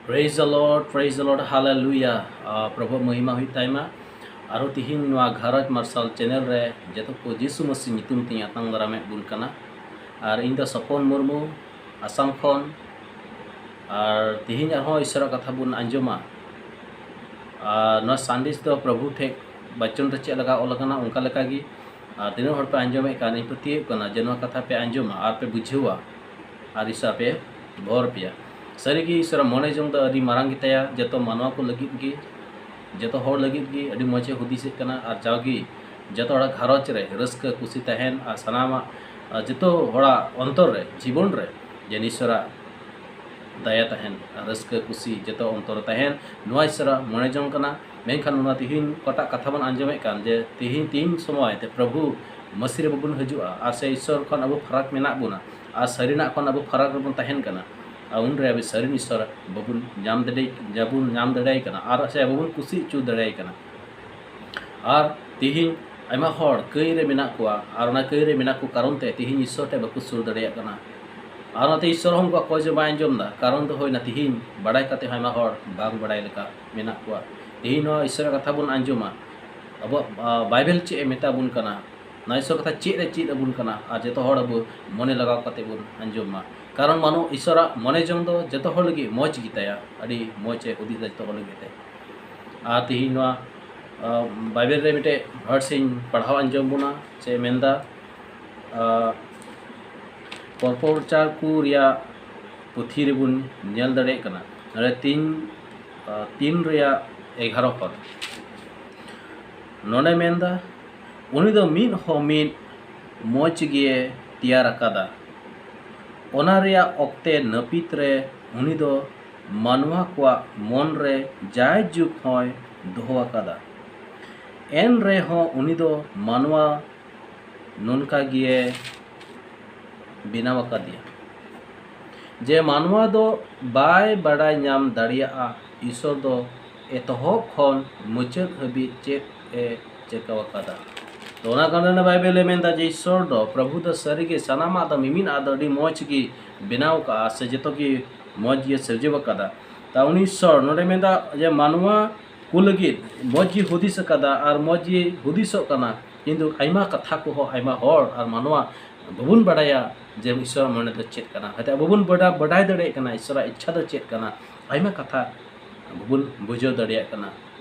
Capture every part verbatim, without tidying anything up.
Praise the Lord, praise the Lord, hallelujah. ᱟᱨ ᱯᱨᱚᱵᱷᱩ ᱢᱚᱦᱤᱢᱟ ᱦᱩᱭᱩᱜ ᱛᱟᱭᱢᱟ᱾ ᱟᱨᱦᱚᱸ ᱛᱤᱦᱤᱧ ᱱᱚᱣᱟ ᱜᱷᱟᱨᱚᱸᱡᱽ ᱢᱟᱨᱥᱟᱞ ᱪᱮᱱᱮᱞ ᱨᱮ ᱡᱚᱛᱚ ᱠᱚ ᱡᱤᱥᱩ ᱢᱟᱹᱥᱤ ᱧᱩᱛᱩᱢ ᱛᱮᱧ ᱟᱛᱟᱝ ᱫᱟᱨᱟᱢᱮᱫ ᱵᱚᱱ ᱠᱟᱱᱟ᱾ ᱟᱨ ᱤᱧ ᱫᱚ ᱥᱚᱯᱚᱱ ᱢᱩᱨᱢᱩ, ᱟᱥᱟᱢ ᱠᱷᱚᱱ᱾ ᱟᱨ ᱛᱤᱦᱤᱧ ᱟᱨᱦᱚᱸ ᱤᱥᱚᱨᱟᱜ ᱠᱟᱛᱷᱟ ᱵᱚᱱ ᱟᱸᱡᱚᱢᱟ᱾ ᱟᱨ ᱱᱚᱣᱟ ᱥᱟᱸᱫᱮᱥ ᱫᱚ ᱯᱨᱚᱵᱷᱩ ᱴᱷᱮᱡ ᱵᱟᱪᱚᱱ ᱨᱮ ᱪᱮᱫ ᱞᱮᱠᱟ ᱚᱞ ᱟᱠᱟᱱᱟ, ᱚᱱᱠᱟ ᱞᱮᱠᱟ ᱜᱮ᱾ ᱟᱨ ᱛᱤᱱᱟᱹᱜ ᱦᱚᱲ ᱯᱮ ᱟᱸᱡᱚᱢᱮᱫ ᱠᱟᱱ, ᱤᱧ ᱯᱟᱹᱛᱭᱟᱹᱜ ᱠᱟᱱᱟ ᱡᱮ ᱱᱚᱣᱟ ᱠᱟᱛᱷᱟ ᱯᱮ ᱟᱸᱡᱚᱢᱟ ᱟᱨ ᱯᱮ ᱵᱩᱡᱷᱟᱹᱣᱟ ᱟᱨ ᱤᱥᱟ ᱯᱮ ᱵᱷᱚᱨ ᱯᱮᱭᱟ᱾ ᱥᱟᱹᱨᱤᱜᱮ ᱤᱥᱚᱨᱟᱜ ᱢᱚᱱᱮ ᱡᱚᱝ ᱫᱚ ᱟᱹᱰᱤ ᱢᱟᱨᱟᱝ ᱜᱮᱛᱟᱭᱟ, ᱡᱚᱛᱚ ᱢᱟᱱᱣᱟ ᱠᱚ ᱞᱟᱹᱜᱤᱫ ᱜᱮ, ᱡᱚᱛᱚ ᱦᱚᱲ ᱞᱟᱹᱜᱤᱫ ᱜᱮ ᱟᱹᱰᱤ ᱢᱚᱡᱽ ᱮ ᱦᱩᱫᱤᱥᱮᱫ ᱠᱟᱱᱟ᱾ ᱟᱨ ᱡᱟᱣᱜᱮ ᱡᱚᱛᱚ ᱦᱚᱲᱟᱜ ᱜᱷᱟᱨᱚᱸᱡᱽ ᱨᱮ ᱨᱟᱹᱥᱠᱟᱹ ᱠᱩᱥᱤ ᱛᱟᱦᱮᱱ ᱟᱨ ᱥᱟᱱᱟᱢᱟᱜ, ᱟᱨ ᱡᱚᱛᱚ ᱦᱚᱲᱟᱜ ᱚᱱᱛᱚᱨ ᱨᱮ, ᱡᱤᱵᱚᱱ ᱨᱮ ᱡᱮ ᱤᱥᱚᱨᱟᱜ ᱫᱟᱭᱟ ᱛᱟᱦᱮᱱ, ᱨᱟᱹᱥᱠᱟᱹ ᱠᱩᱥᱤ ᱡᱚᱛᱚ ᱚᱱᱛᱚᱨ ᱨᱮ ᱛᱟᱦᱮᱱ, ᱱᱚᱣᱟ ᱤᱥᱚᱨᱟᱜ ᱢᱚᱱᱮ ᱡᱚᱝ ᱠᱟᱱᱟ᱾ ᱢᱮᱱᱠᱷᱟᱱ ᱚᱱᱟ ᱛᱤᱦᱤᱧ ᱚᱠᱟᱴᱟᱜ ᱠᱟᱛᱷᱟ ᱵᱚᱱ ᱟᱸᱡᱚᱢᱮᱫ ᱠᱟᱱ, ᱡᱮ ᱛᱤᱦᱤᱧ ᱛᱤᱱ ᱥᱚᱢᱚᱭ ᱛᱮ ᱯᱨᱚᱵᱷᱩ ᱢᱟᱹᱥᱤ ᱨᱮ ᱵᱟᱵᱚᱱ ᱦᱤᱡᱩᱜᱼᱟ ᱟᱨ ᱥᱮ ᱤᱥᱚᱨ ᱠᱷᱚᱱ ᱟᱵᱚ ᱯᱷᱟᱨᱟᱠ ᱢᱮᱱᱟᱜ ᱵᱚᱱᱟ ᱟᱨ ᱥᱟᱹᱨᱤᱱᱟᱜ ᱠᱷᱚᱱ ᱟᱵᱚ ᱯᱷᱟᱨᱟᱠ ᱨᱮᱵᱚᱱ ᱛᱟᱦᱮᱱ ᱠᱟᱱᱟ, ᱟᱨ ᱩᱱᱨᱮ ᱟᱵᱚ ᱥᱟᱹᱨᱤᱱ ᱤᱥᱚᱨ ᱵᱟᱵᱚᱱ ᱧᱟᱢ ᱫᱟᱲᱮ, ᱵᱟᱵᱚᱱ ᱧᱟᱢ ᱫᱟᱲᱮᱭᱟᱭ ᱠᱟᱱᱟ ᱟᱨ ᱥᱮ ᱵᱟᱵᱚᱱ ᱠᱩᱥᱤ ᱦᱚᱪᱚ ᱫᱟᱲᱮᱭᱟᱭ ᱠᱟᱱᱟ᱾ ᱟᱨ ᱛᱤᱦᱤᱧ ᱟᱭᱢᱟ ᱦᱚᱲ ᱠᱟᱹᱭ ᱨᱮ ᱢᱮᱱᱟᱜ ᱠᱚᱣᱟ, ᱟᱨ ᱚᱱᱟ ᱠᱟᱹᱭ ᱨᱮ ᱢᱮᱱᱟᱜ ᱠᱚ ᱠᱟᱨᱚᱱ ᱛᱮ ᱛᱤᱦᱤᱧ ᱤᱥᱚᱨ ᱴᱷᱮᱱ ᱵᱟᱠᱚ ᱥᱩᱨ ᱫᱟᱲᱮᱭᱟᱜ ᱠᱟᱱᱟ᱾ ᱟᱨ ᱚᱱᱟᱛᱮ ᱤᱥᱚᱨ ᱦᱚᱸ ᱩᱱᱠᱩᱣᱟᱜ ᱠᱚᱭ ᱡᱚ ᱵᱟᱭ ᱟᱸᱡᱚᱢ ᱮᱫᱟ᱾ ᱠᱟᱨᱚᱱ ᱫᱚ ᱦᱩᱭᱱᱟ ᱛᱤᱦᱤᱧ ᱵᱟᱲᱟᱭ ᱠᱟᱛᱮ ᱦᱚᱸ ᱟᱭᱢᱟ ᱦᱚᱲ ᱵᱟᱝ ᱵᱟᱲᱟᱭ ᱞᱮᱠᱟ ᱢᱮᱱᱟᱜ ᱠᱚᱣᱟ᱾ ᱛᱤᱦᱤᱧ ᱱᱚᱣᱟ ᱤᱥᱚᱨᱟᱜ ᱠᱟᱛᱷᱟ ᱵᱚᱱ ᱟᱸᱡᱚᱢᱟ, ᱟᱵᱚᱣᱟᱜ, ᱟ, ᱵᱟᱭᱵᱮᱞ ᱪᱮᱫ ᱮ ᱢᱮᱛᱟ ᱵᱚᱱ ᱠᱟᱱᱟ, ᱱᱚᱣᱟ ᱤᱥᱚᱨ ᱠᱟᱛᱷᱟ ᱪᱮᱫ ᱮ ᱪᱮᱫ ᱟᱵᱚᱱ ᱠᱟᱱᱟ, ᱟᱨ ᱡᱚᱛᱚ ᱦᱚᱲ ᱟᱵᱚ ᱢᱚᱱᱮ ᱞᱟᱜᱟᱣ ᱠᱟᱛᱮ ᱵᱚᱱ ᱟᱸᱡᱚᱢ ᱢᱟ᱾ ᱠᱟᱨᱚᱱ ᱢᱟᱱᱣᱟ ᱤᱥᱚᱨᱟᱜ ᱢᱚᱱᱮ ᱡᱚᱝ ᱫᱚ ᱡᱚᱛᱚ ᱦᱚᱲ ᱞᱟᱹᱜᱤᱫ ᱢᱚᱡᱽ ᱜᱮᱛᱟᱭᱟ, ᱟᱹᱰᱤ ᱢᱚᱡᱽ ᱮ ᱦᱩᱫᱤᱥᱟ ᱡᱚᱛᱚ ᱦᱚᱲ ᱞᱟᱹᱜᱤᱫ ᱛᱮ᱾ ᱟᱨ ᱛᱤᱦᱤᱧ ᱱᱚᱣᱟ, ᱟ, ᱵᱟᱭᱵᱮᱞ ᱨᱮ ᱢᱤᱫᱴᱮᱡ verse ᱤᱧ ᱯᱟᱲᱦᱟᱣ ᱟᱸᱡᱚᱢ ᱵᱚᱱᱟ, ᱪᱮᱫ ᱮ ᱢᱮᱱᱫᱟ, ᱟ, ᱯᱨᱚᱯᱚᱪᱟᱨ ᱠᱚ ᱨᱮᱭᱟᱜ ᱯᱩᱛᱷᱤ ᱨᱮᱵᱚᱱ ᱧᱮᱞ ᱫᱟᱲᱮᱭᱟᱜ ᱠᱟᱱᱟ᱾ ᱱᱚᱰᱮ ᱛᱤᱱ, ᱟ, ᱛᱤᱱ ᱨᱮᱭᱟᱜ ᱮᱜᱟᱨᱚ ᱠᱷᱚᱱ᱾ ᱱᱚᱰᱮ ᱢᱮᱱᱫᱟ, ᱩᱱᱤ ᱫᱚ ᱢᱤᱫ ᱦᱚᱸ ᱢᱤᱫ ᱢᱚᱡᱽ ᱜᱮ ᱛᱮᱭᱟᱨ ᱟᱠᱟᱫᱟ᱾ ᱚᱱᱟ ᱨᱮᱭᱟᱜ ᱚᱠᱛᱮ ᱱᱟᱹᱯᱤᱛ ᱨᱮ ᱩᱱᱤ ᱫᱚ ᱢᱟᱱᱣᱟ ᱠᱚᱣᱟᱜ ᱢᱚᱱ ᱨᱮ ᱡᱟᱭᱡᱩᱜᱽ ᱦᱚᱸᱭ ᱫᱚᱦᱚ ᱟᱠᱟᱫᱟ᱾ ᱮᱱ ᱨᱮᱦᱚᱸ ᱩᱱᱤ ᱫᱚ ᱢᱟᱱᱣᱟ ᱱᱚᱝᱠᱟ ᱜᱮ ᱵᱮᱱᱟᱣ ᱟᱠᱟᱫᱮᱭᱟ, ᱡᱮ ᱢᱟᱱᱣᱟ ᱫᱚ ᱵᱟᱭ ᱵᱟᱰᱟᱭ ᱧᱟᱢ ᱫᱟᱲᱮᱭᱟᱜᱼᱟ ᱤᱥᱚᱨ ᱫᱚ ᱮᱛᱚᱦᱚᱵ ᱠᱷᱚᱱ ᱢᱩᱪᱟᱹᱫ ᱦᱟᱹᱵᱤᱡ ᱪᱮᱫ ᱮ ᱪᱤᱠᱟᱹᱣ ᱟᱠᱟᱫᱟ᱾ ᱛᱚ, ᱚᱱᱟ ᱠᱟᱨᱚᱱ ᱵᱟᱭᱵᱮᱞ ᱮ ᱢᱮᱱᱫᱟ ᱡᱮ ᱤᱥᱚᱨ ᱫᱚ, ᱯᱨᱚᱵᱷᱩ ᱫᱚ ᱥᱟᱹᱨᱤᱜᱮ ᱥᱟᱱᱟᱢᱟᱜ ᱫᱚ, ᱢᱤᱢᱤᱫ ᱟᱜ ᱫᱚ ᱟᱹᱰᱤ ᱢᱚᱡᱽ ᱜᱮ ᱵᱮᱱᱟᱣ ᱠᱟᱜᱼᱟ, ᱥᱮ ᱡᱚᱛᱚ ᱜᱮ ᱢᱚᱡᱽ ᱜᱮ ᱥᱤᱨᱡᱟᱹᱣ ᱟᱠᱟᱫᱟ᱾ ᱛᱟ ᱩᱱᱤ ᱤᱥᱥᱚᱨ ᱱᱚᱰᱮ ᱢᱮᱱᱫᱟ ᱡᱮ ᱢᱟᱱᱣᱟ ᱠᱚ ᱞᱟᱹᱜᱤᱫ ᱢᱚᱡᱽ ᱜᱮ ᱦᱩᱫᱤᱥ ᱟᱠᱟᱫᱟ ᱟᱨ ᱢᱚᱡᱽ ᱜᱮ ᱦᱩᱫᱤᱥᱚᱜ ᱠᱟᱱᱟ, ᱠᱤᱱᱛᱩ ᱟᱭᱢᱟ ᱠᱟᱛᱷᱟ ᱠᱚᱦᱚᱸ ᱟᱭᱢᱟ ᱦᱚᱲ ᱟᱨ ᱢᱟᱱᱣᱟ ᱵᱟᱵᱚᱱ ᱵᱟᱰᱟᱭᱟ ᱡᱮ ᱤᱥᱥᱚᱨᱟᱜ ᱢᱚᱱᱮ ᱫᱚ ᱪᱮᱫ ᱠᱟᱱᱟ᱾ ᱦᱚᱭᱛᱳ ᱟᱵᱚ ᱵᱚᱱ ᱵᱟᱰᱟ-, ᱵᱟᱰᱟᱭ ᱫᱟᱲᱮᱭᱟᱜ ᱠᱟᱱᱟ ᱤᱥᱥᱚᱨᱟᱜ ᱤᱪᱪᱷᱟ ᱫᱚ ᱪᱮᱫ ᱠᱟᱱᱟ, ᱟᱭᱢᱟ ᱠᱟᱛᱷᱟ ᱵᱟᱵᱚᱱ ᱵᱩᱡᱷᱟᱹᱣ ᱫᱟᱲᱮᱭᱟᱜ ᱠᱟᱱᱟ᱾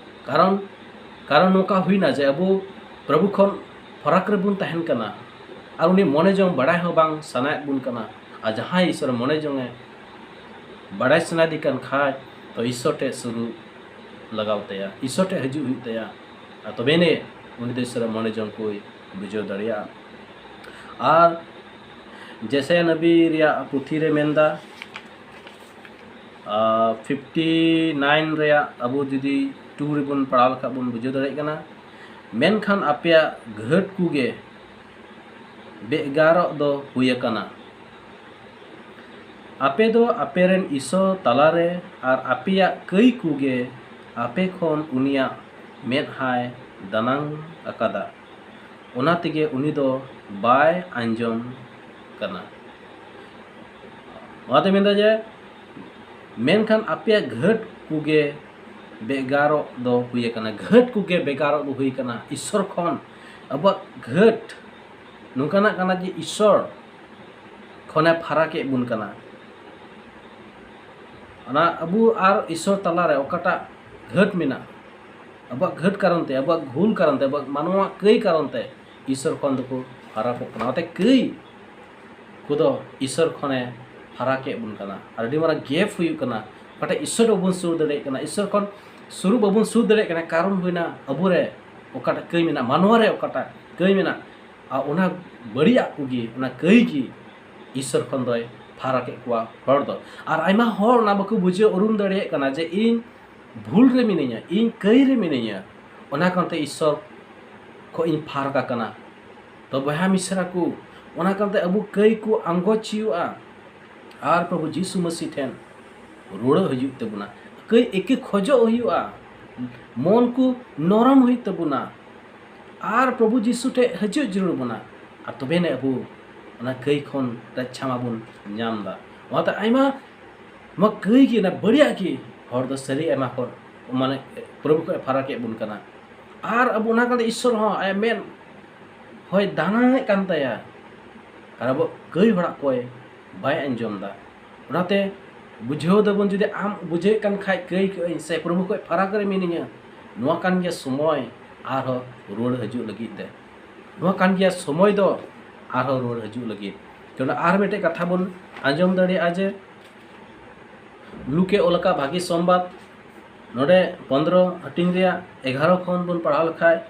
ᱠᱟᱨᱚᱱ, ᱠᱟᱨᱚᱱ ᱱᱚᱝᱠᱟ ᱦᱩᱭᱱᱟ ᱡᱮ ᱟᱵᱚ ᱯᱨᱚᱵᱷᱩ ᱠᱷᱚᱱ ᱯᱷᱟᱨᱟᱠ ᱨᱮᱵᱚᱱ ᱛᱟᱦᱮᱱ ᱠᱟᱱᱟ ᱟᱨ ᱩᱱᱤ ᱢᱚᱱᱮ ᱡᱚᱝ ᱵᱟᱰᱟᱭ ᱦᱚᱸ ᱵᱟᱝ ᱥᱟᱱᱟᱭᱮᱫ ᱵᱚᱱ ᱠᱟᱱᱟ᱾ ᱟᱨ ᱡᱟᱦᱟᱸᱭ ᱤᱥᱥᱚᱨ ᱢᱚᱱᱮ ᱡᱚᱝ ᱮ ᱵᱟᱰᱟᱭ ᱥᱟᱱᱟᱭᱮᱫᱮ ᱠᱟᱱ ᱠᱷᱟᱡ, ᱛᱚ ᱤᱥᱥᱚᱨ ᱴᱷᱮᱡ ᱥᱩᱨᱩ ᱞᱟᱜᱟᱣ ᱛᱟᱭᱟ, ᱤᱥᱥᱚᱨ ᱴᱷᱮᱡ ᱦᱤᱡᱩᱜ ᱦᱩᱭᱩᱜ ᱛᱟᱭᱟ᱾ ᱟᱨ ᱛᱚᱵᱮᱱᱮ ᱩᱱᱤ ᱫᱚ ᱤᱥᱥᱚᱨᱟᱜ ᱢᱚᱱᱮ ᱡᱚᱝ ᱠᱚᱭ ᱵᱩᱡᱷᱟᱹᱣ ᱫᱟᱲᱮᱭᱟᱜᱼᱟ᱾ ᱟᱨ ᱡᱮᱥᱟᱭᱟ ᱱᱟᱵᱤ ᱨᱮᱭᱟᱜ ᱯᱩᱛᱷᱤ ᱨᱮ ᱢᱮᱱᱫᱟ, ᱯᱷᱤᱯᱴᱤ ᱱᱟᱭᱤᱱ ᱨᱮᱭᱟᱜ ᱟᱵᱚ ᱡᱩᱫᱤ ᱴᱩ ᱨᱮᱵᱚᱱ ᱯᱟᱲᱦᱟᱣ ᱞᱮᱠᱷᱟᱡ ᱵᱚᱱ ᱵᱩᱡᱷᱟᱹᱣ ᱫᱟᱲᱮᱭᱟᱜ ᱠᱟᱱᱟ, ᱢᱮᱱᱠᱷᱟᱱ ᱟᱯᱮᱭᱟᱜ ᱜᱷᱟᱹᱴ ᱠᱚᱜᱮ ᱵᱮᱜᱟᱨᱚᱜ ᱫᱚ ᱦᱩᱭ ᱟᱠᱟᱱᱟ᱾ ᱟᱯᱮ ᱫᱚ ᱟᱯᱮ ᱨᱮᱱ ᱤᱥᱚᱨ ᱛᱟᱞᱟᱨᱮ ᱟᱨ ᱟᱯᱮᱭᱟᱜ ᱠᱟᱹᱭ ᱠᱚᱜᱮ ᱟᱯᱮ ᱠᱷᱚᱱ ᱩᱱᱤᱭᱟᱜ ᱢᱮᱫᱦᱟᱭ ᱫᱟᱱᱟᱝ ᱟᱠᱟᱫᱟ, ᱚᱱᱟ ᱛᱮᱜᱮ ᱩᱱᱤ ᱫᱚ ᱵᱟᱭ ᱟᱸᱡᱚᱢ ᱠᱟᱱᱟ᱾ ᱚᱱᱟᱛᱮ ᱢᱮᱱᱫᱟ ᱡᱮ, ᱢᱮᱱᱠᱷᱟᱱ ᱟᱯᱮᱭᱟᱜ ᱜᱷᱟᱹᱴ ᱠᱚᱜᱮ ᱵᱮᱜᱟᱨᱚᱜ ᱫᱚ ᱦᱩᱭ ᱟᱠᱟᱱᱟ᱾ ᱜᱷᱟᱹᱴ ᱠᱚᱜᱮ ᱵᱮᱜᱟᱨᱚᱜ ᱫᱚ ᱦᱩᱭ ᱟᱠᱟᱱᱟ ᱤᱥᱥᱚᱨ ᱠᱷᱚᱱ᱾ ᱟᱵᱚᱣᱟᱜ ᱜᱷᱟᱹᱴ ᱱᱚᱝᱠᱟᱱᱟᱜ ᱠᱟᱱᱟ ᱡᱮ ᱤᱥᱥᱚᱨ ᱠᱷᱚᱱᱮ ᱯᱷᱟᱨᱟᱠᱮᱫ ᱵᱚᱱ ᱠᱟᱱᱟ᱾ ᱚᱱᱟ ᱟᱵᱚ ᱟᱨ ᱤᱥᱥᱚᱨ ᱛᱟᱞᱟᱨᱮ ᱚᱠᱟᱴᱟᱜ ᱜᱷᱟᱹᱴ ᱢᱮᱱᱟᱜᱼᱟ, ᱟᱵᱚᱣᱟᱜ ᱜᱷᱟᱹᱴ ᱠᱟᱨᱚᱱ ᱛᱮ, ᱟᱵᱚᱣᱟᱜ ᱵᱷᱩᱞ ᱠᱟᱨᱚᱱ ᱛᱮ, ᱟᱵᱚᱣᱟᱜ ᱢᱟᱱᱣᱟ ᱠᱟᱹᱭ ᱠᱟᱨᱚᱱ ᱛᱮ ᱤᱥᱥᱚᱨ ᱠᱷᱚᱱ ᱫᱚᱠᱚ ᱯᱷᱟᱨᱟᱠᱚᱜ ᱠᱟᱱᱟ᱾ ᱚᱱᱟᱛᱮ ᱠᱟᱹᱭ ᱠᱚᱫᱚ ᱤᱥᱥᱚᱨ ᱠᱷᱚᱱᱮ ᱯᱷᱟᱨᱟᱠᱮᱫ ᱵᱚᱱ ᱠᱟᱱᱟ᱾ ᱟᱨ ᱟᱹᱰᱤ ᱢᱟᱨᱟᱝ ᱜᱮᱯ ᱦᱩᱭᱩᱜ ᱠᱟᱱᱟ᱾ ᱚᱠᱟᱴᱟᱜ ᱤᱥᱥᱚᱨ ᱵᱟᱵᱚᱱ ᱥᱩᱨ ᱫᱟᱲᱮᱭᱟᱜ ᱠᱟᱱᱟ, ᱤᱥᱥᱚᱨ ᱠᱷᱚᱱ ᱥᱩᱨᱩᱜ ᱵᱟᱵᱚᱱ ᱥᱩᱨ ᱫᱟᱲᱮᱭᱟᱜ ᱠᱟᱱᱟ, ᱠᱟᱨᱚᱱ ᱦᱩᱭᱱᱟ ᱟᱵᱚᱨᱮ ᱚᱠᱟᱴᱟᱜ ᱠᱟᱹᱭ ᱢᱮᱱᱟᱜᱼᱟ, ᱢᱟᱱᱣᱟ ᱨᱮ ᱚᱠᱟᱴᱟᱜ ᱠᱟᱹᱭ ᱢᱮᱱᱟᱜᱼᱟ, ᱟᱨ ᱚᱱᱟ ᱵᱟᱹᱲᱤᱡᱟᱜ ᱠᱚᱜᱮ, ᱚᱱᱟ ᱠᱟᱹᱭ ᱜᱮ ᱤᱥᱥᱚᱨ ᱠᱷᱚᱱ ᱫᱚᱭ ᱯᱷᱟᱨᱟᱠᱮᱫ ᱠᱚᱣᱟ ᱦᱚᱲ ᱫᱚ᱾ ᱟᱨ ᱟᱭᱢᱟ ᱦᱚᱲ ᱚᱱᱟ ᱵᱟᱠᱚ ᱵᱩᱡᱷᱟᱹᱣ ᱩᱨᱩᱢ ᱫᱟᱲᱮᱭᱟᱜ ᱠᱟᱱᱟ ᱡᱮ ᱤᱧ ᱵᱷᱩᱞ ᱨᱮ ᱢᱤᱱᱟᱹᱧᱟ, ᱤᱧ ᱠᱟᱹᱭ ᱨᱮ ᱢᱤᱱᱟᱹᱧᱟ, ᱚᱱᱟ ᱠᱟᱨᱚᱱᱛᱮ ᱤᱥᱥᱚᱨ ᱠᱷᱚᱱ ᱤᱧ ᱯᱷᱟᱨᱟᱠ ᱟᱠᱟᱱᱟ᱾ ᱛᱚ ᱵᱚᱭᱦᱟ ᱢᱤᱥᱨᱟ ᱠᱚ, ᱚᱱᱟ ᱠᱟᱨᱚᱱᱛᱮ ᱟᱵᱚ ᱠᱟᱹᱭ ᱠᱚ ᱟᱸᱜᱚᱪ ᱦᱩᱭᱩᱜᱼᱟ ᱟᱨ ᱯᱨᱚᱵᱷᱩ ᱡᱤᱥᱩ ᱢᱟᱹᱥᱤ ᱴᱷᱮᱱ ᱨᱩᱣᱟᱹᱲᱚᱜ ᱦᱩᱭᱩᱜ ᱛᱟᱵᱚᱱᱟ᱾ ᱠᱟᱹᱭ ᱮᱠᱮ ᱠᱷᱚᱡᱚᱜ ᱦᱩᱭᱩᱜᱼᱟ, ᱢᱚᱱ ᱠᱚ ᱱᱚᱨᱚᱢ ᱦᱩᱭᱩᱜ ᱛᱟᱵᱚᱱᱟ ᱟᱨ ᱯᱨᱚᱵᱷᱩ ᱡᱤᱥᱩ ᱴᱷᱮᱱ ᱦᱤᱡᱩᱜ ᱡᱟᱹᱨᱩᱲ ᱵᱚᱱᱟ᱾ ᱟᱨ ᱛᱚᱵᱮᱱᱮ ᱟᱵᱚ ᱚᱱᱟ ᱠᱟᱹᱭ ᱠᱷᱚᱱ ᱨᱚᱪᱪᱷᱟ ᱢᱟᱵᱚᱱ ᱧᱟᱢ ᱮᱫᱟ᱾ ᱚᱱᱟᱛᱮ ᱟᱭᱢᱟ ᱱᱚᱣᱟ ᱠᱟᱹᱭ ᱜᱮ, ᱚᱱᱟ ᱵᱟᱹᱲᱤᱡᱟᱜ ᱜᱮ ᱦᱚᱲ ᱫᱚ ᱥᱟᱹᱨᱤ ᱮᱢᱟ ᱠᱚ, ᱢᱟᱱᱮ ᱯᱨᱚᱵᱷᱩ ᱠᱷᱚᱱ ᱯᱷᱟᱨᱟᱠ ᱮᱫ ᱵᱚᱱ ᱠᱟᱱᱟ᱾ ᱟᱨ ᱟᱵᱚ ᱚᱱᱟ ᱠᱟᱛᱮ ᱤᱥᱥᱚᱨ ᱦᱚᱸ ᱟᱭᱟᱜ ᱢᱮᱫ ᱦᱚᱭ ᱫᱟᱱᱟᱭᱮᱫ ᱠᱟᱱ ᱛᱟᱭᱟ, ᱟᱨ ᱟᱵᱚ ᱠᱟᱹᱭ ᱦᱚᱲᱟᱜ ᱠᱚᱭ ᱵᱟᱭ ᱟᱸᱡᱚᱢ ᱮᱫᱟ᱾ ᱚᱱᱟᱛᱮ ᱵᱩᱡᱷᱟᱹᱣ ᱫᱟᱵᱚᱱ, ᱡᱩᱫᱤ ᱟᱢ ᱵᱩᱡᱷᱟᱹᱣᱮᱫ ᱠᱟᱱ ᱠᱷᱟᱡ ᱠᱟᱹᱭ ᱠᱟᱹᱜ ᱟᱹᱧ ᱥᱮ ᱯᱨᱚᱵᱷᱩ ᱠᱷᱚᱱ ᱯᱷᱟᱨᱟᱠ ᱨᱮ ᱢᱤᱱᱟᱹᱧᱟ, ᱱᱚᱣᱟ ᱠᱟᱱ ᱜᱮᱭᱟ ᱥᱚᱢᱚᱭ ᱟᱨᱦᱚᱸ ᱨᱩᱣᱟᱹᱲ ᱦᱤᱡᱩᱜ ᱞᱟᱹᱜᱤᱫ ᱛᱮ᱾ ᱱᱚᱣᱟ ᱠᱟᱱ ᱜᱮᱭᱟ ᱥᱚᱢᱚᱭ ᱫᱚ ᱟᱨᱦᱚᱸ ᱨᱩᱣᱟᱹᱲ ᱦᱤᱡᱩᱜ ᱞᱟᱹᱜᱤᱫ᱾ ᱛᱚ, ᱚᱱᱟ ᱟᱨ ᱢᱤᱫᱴᱮᱡ ᱠᱟᱛᱷᱟ ᱵᱚᱱ ᱟᱸᱡᱚᱢ ᱫᱟᱲᱮᱭᱟᱜᱼᱟ ᱡᱮ, ᱞᱩᱠᱮ ᱚᱞ ᱟᱠᱟᱫ ᱵᱷᱟᱹᱜᱤ ᱥᱚᱢᱵᱟᱫ, ᱱᱚᱰᱮ ᱯᱚᱱᱫᱽᱨᱚ ᱦᱟᱹᱴᱤᱧ ᱨᱮᱭᱟᱜ ᱮᱜᱟᱨᱚ ᱠᱷᱚᱱ ᱵᱚᱱ ᱯᱟᱲᱦᱟᱣ ᱞᱮᱠᱷᱟᱡ,